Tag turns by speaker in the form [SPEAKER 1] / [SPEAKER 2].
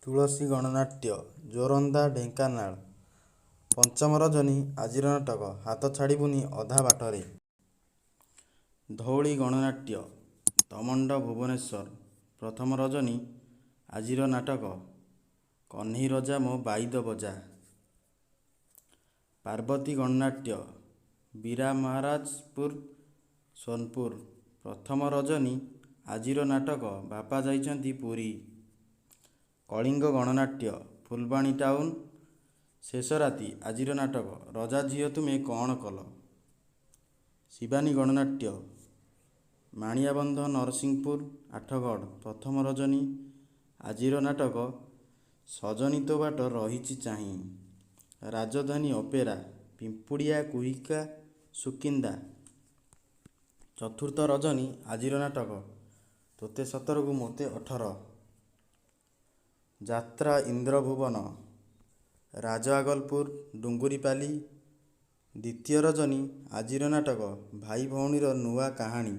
[SPEAKER 1] ତୁଳସୀ ଗଣନାଟ୍ୟ, ଯୋରନ୍ଦା, ଢେଙ୍କାନାଳ। ପଞ୍ଚମ ରଜନୀ ଆଜିର ନାଟକ, ହାତ ଛାଡ଼ିବୁନି ଅଧା ବାଟରେ। ଧଉଳି ଗଣନାଟ୍ୟ, ତମଣ୍ଡ, ଭୁବନେଶ୍ୱର। ପ୍ରଥମ ରଜନୀ ଆଜିର ନାଟକ, କହ୍ନେଇ ରଜା ମୋ ବାଇଦ ବଜା। ପାର୍ବତୀ ଗଣନାଟ୍ୟ, ବୀରମହାରାଜପୁର, ସୋନପୁର। ପ୍ରଥମ ରଜନୀ ଆଜିର ନାଟକ, ବାପା ଯାଇଛନ୍ତି ପୁରୀ। କଳିଙ୍ଗ ଗଣନାଟ୍ୟ, ଫୁଲବାଣୀ ଟାଉନ। ଶେଷ ରାତି ଆଜିର ନାଟକ, ରଜା ଝିଅ ତୁମେ କ'ଣ କଲ। ଶିବାନୀ ଗଣନାଟ୍ୟ, ମାଣିଆବନ୍ଧ, ନରସିଂହପୁର, ଆଠଗଡ଼। ପ୍ରଥମ ରଜନୀ ଆଜିର ନାଟକ, ସଜନୀ ତୋ ବାଟ ରହିଛି ଚାହିଁ। ରାଜଧାନୀ ଅପେରା, ପିମ୍ପୁଡ଼ିଆ, କୁହିକା, ସୁକିନ୍ଦା। ଚତୁର୍ଥ ରଜନୀ ଆଜିର ନାଟକ, ତୋତେ 17କୁ ମୋତେ 18। ଯାତ୍ରା ଇନ୍ଦ୍ରଭୁବନ, ରାଜଆଗଲପୁର, ଡୁଙ୍ଗୁରିପାଲି। ଦ୍ୱିତୀୟ ରଜନୀ ଆଜିର ନାଟକ, ଭାଇ ଭଉଣୀର ନୂଆ କାହାଣୀ।